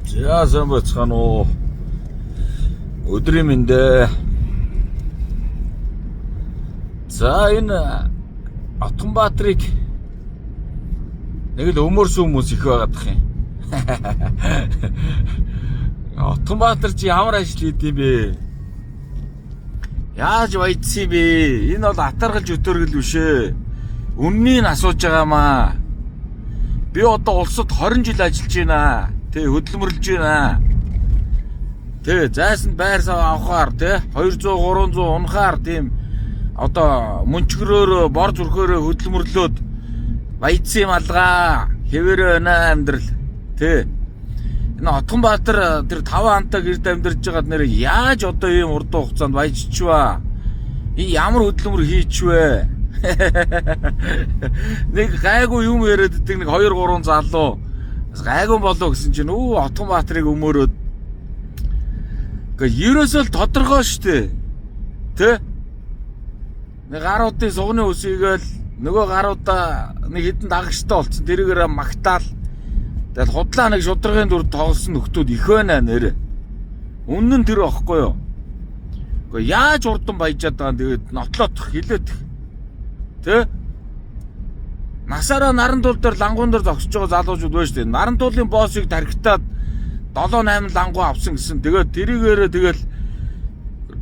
За, сайн байцгаана уу? Өдрийн мэнд ээ. За, энэ Отгонбаатрыг нэг л өмөрсөн хүмүүс их байгаадах юм. Отгонбаатар чи ямар ажил хийд юм бэ? Яаж баяжсан юм бэ? Энэ бол атаргалж өтөргөл биш ээ. Үннийг асууж байгаамаа. Би одоо улсад 20 жил ажиллаж байна. Тэ, хөдөлмөрлөж байна. Тэ, зайсанд байр сав авахаар, тэ, 200 300 унахаар тийм одоо мөнчгөрөөр, бор зүрхөөрөө хөдөлмөрлөөд баяжсан юм алгаа. Хэвээрээ байна амьдрал. Тэ. Энэ Отгонбаатар тэр 5 хантаа гэрд амьдарч байгаад нэр яаж одоо ийм урдан хугацаанд баяжчихваа? Энэ ямар хөдөлмөр хийчвэ? Нэг гайгүй юм яриад идэг нэг 2 3 залуу бас гайгүй болов гэсэн чинь өө, Отгонбаатарыг өмөрөөд. Гэхдээ ерөөсөө л тодорхой шүү дээ. Тэ? Нэг гаруудын сугны үсийгээл нөгөө гаруудаа нэг хідэн дагагчтай болцсон, тэрийгээр магтаал. Тэгэл худлаа нэг шударгын дүр тоглосон нөхдүүд их байна нэр. Үнэн нь тэр багхгүй юу? Гэхдээ яаж урдан баяжаад байгаа юм, тэгээд нотлоодох хилээдэх. Тэ? Насаараа Нарантуул дээр лангуун дээр зогсож байгаа залуучууд байна шүү дээ. Нарантуулын боссыг тархитаад 7 8 лангуу авсан гэсэн. Тэгээд тэрийгээрээ тэгэл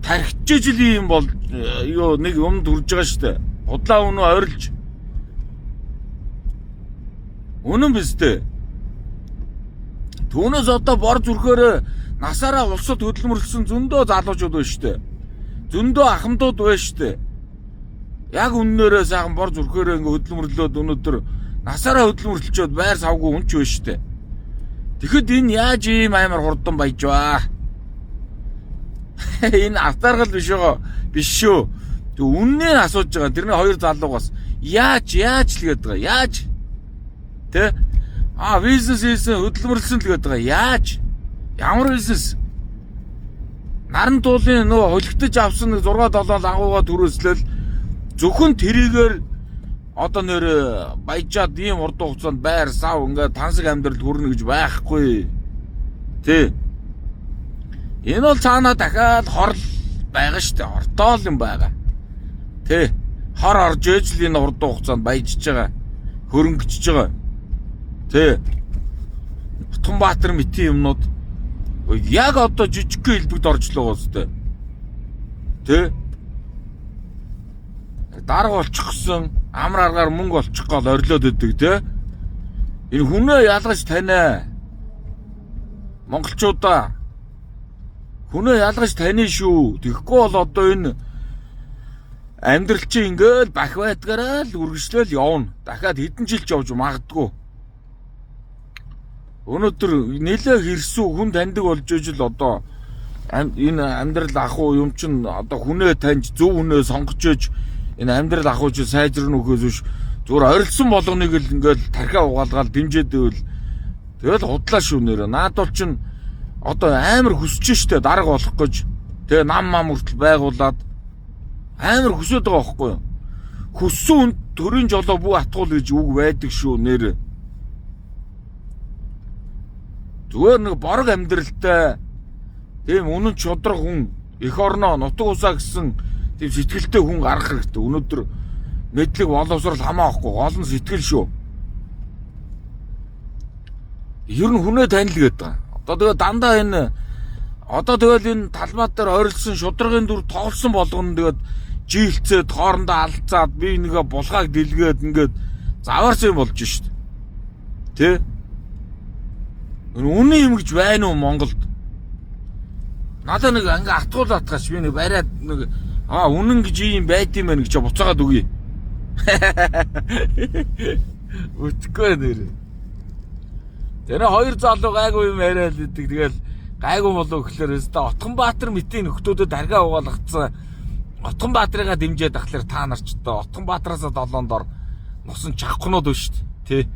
тархичиж л юм бол юу нэг юм төрж байгаа шүү дээ. Худлаа үнэ орилж. Үнэн биз дээ. Түүнээс одоо бор зүрхөөрөө насаараа улсад хөдөлмөрлөсөн зөндөө залуучууд байна шүү дээ. Зөндөө ахмадууд байна шүү дээ. Яг үннээрээ сайхан бор зүрхөөрөө ингээ хөдөлмөрлөөд өнөөдөр насаараа хөдөлмөрлөчөөд байр савгүй үнч байна шүү дээ. Тэгэхэд энэ яаж ийм амар хурдан баяжваа? Энэ автаргал биш байгаа биш шүү. Тэг, үннээ асууж байгаа. Тэрний хоёр залуугаас яаж л гээд байгаа. Яаж? Тэ? А, бизнес хийсэн, хөдөлмөрлөсөн л гээд байгаа. Яаж? Ямар бизнес? Нарантуулын нөгөө холигдож авсан нэг 6 7 лангуугаа түрээслэл зөвхөн тэрийгээр одоо нэр баяжаад ийм урдан хугацаанд байр сав ингээд тансаг амьдрал хүрнэ гэж байхгүй. Тэ. Энэ бол цаанаа дахиад хорл байгаа шүү дээ. Ортоол юм байгаа. Тэ. Хор орж ээж л энэ урдан хугацаанд баяжж байгаа. Хөрөнгөжж байгаа. Тэ. Отгонбаатар мэтийн юмнууд яг одоо жижигхэн хэлбэгт орж л байгаа үстэй. Тэ. Дарга болчих гэсэн, амар аргаар мөнгө олчих гол орилоод идэг, тэ. Энэ хүнээ ялгаж таниа. Монголчуудаа хүнээ ялгаж таны шүү. Тэгэхгүй бол одоо энэ амьдрал чинь ингээл бах байдгаараа л үргэлжлээл явна. Дахиад хэдэн жил ч явж магадгүй. Өнөөдөр нэлээ хэрсүү хүн таньдаг болж ижил одоо энэ амьдрал ах уу юм чин одоо хүнээ таньж, зөв хүнээ сонгож иж энэ амьдрал ах уу чи сайжрна үхээс биш, зүгээр орилсон болгоныг л ингээл тархиа угаалгаал дэмжиж байвал тэгэл худлаа шүү нэрэ. Наад бол чин одоо амар хүсэж штэ дарга болох гэж, тэгээ нам мам хүртэл байгуулад амар хүсэж байгаа байхгүй юу? Хүссэн хүн төрийн жолоо бүү атгуул гэж үг байдаг шүү нэр. Зүгээр нэг борог амьдралтай тийм үнэн чудраг хүн, эх орноо, нутаг усаа гэсэн тийм сэтгэлтэй хүн гарах хэрэгтэй. Өнөөдөр мэдлэг боловсрал хамаахгүй, гол нь сэтгэл шүү. Ер нь хүнээ танил гэдэг байгаа. Одоо тэгээ дандаа энэ одоо тэгэл энэ талбай дээр орилсон шударгын дүр тоглосон болгоно, тэгээд жилцээд хоорондоо алцаад би нэгэ булгааг дэлгээд ингээд заваарсан юм болж шít. Тэ? Үнэн юм гэж байна уу Монголд? Надаа нэг ингээ атгуул атгаач, би нэг бариад нэг аа, үнэн гэж юм байд юм байна гэж буцаагаад өгье. Үтгэхгүй нэр. Тэр хоёр залуу гайгүй юм яриад идэг. Тэгэл гайгүй болов гэхлээр өстө Отгонбаатар мэтийн нөхдүүдэд даргаа угаалгацсан. Отгонбаатрыгаа дэмжиж ахлаар та нар ч одоо Отгонбаатараас долоон дор нусан чавхнууд байна шүү дээ. Тэ.